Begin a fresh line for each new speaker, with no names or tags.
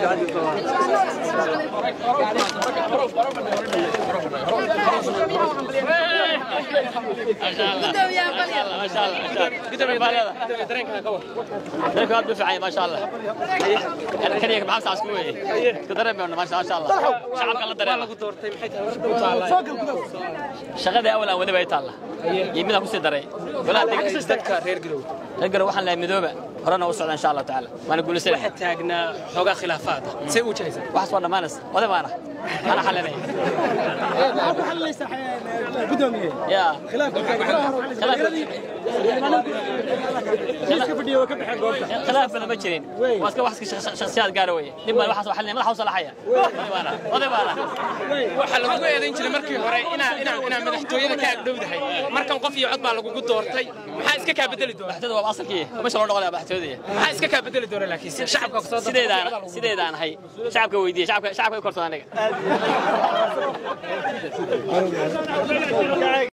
ما شاء الله درينك هذا دفعي ما شاء الله. كان محمد عسكوي كدرب ما شاء الله. شعبك الله دريم. شغادي أول أول بيت الله. يمين كوسي دري. ولا
dadka reer Garowe.
Reer Garowe waxaan leeyahay midooba horena u socda insha Allah taala. Waan guulaysanay.
Waxa taagnaa xogaa khilaafaad. Say u wajahaysaa?
Waxaas waa dhamaanaysa. Wada baana. Ana xalinay.
Maxaa ku xalinaysaa gudoomiye?
Ya.
Khilaafka iska fadhiyo waa ka baxeen goobta.
Khilaaf badan ma jirin. Waa iska wax shakhsiyaad gaar weeye. Nin baa waxaas xalinay madaxa u salaxaya. Wada baana. Wada baana.
Waxa lagu eedeyn jiray markii hore inaa madaxtooyada ka agdhowdahay. Markan qof iyo cod baa lagugu doortay. Maxaa iska ka bedeli doona?
Madaxtooyada waa asalkii. Meesha loo noqonaya madaxtooyada.
Maxaa iska ka bedeli doona laakiin shacabka ku soo
sideedaan ahay. Shacabka weydiiyay, shacabka ay kortoon aniga.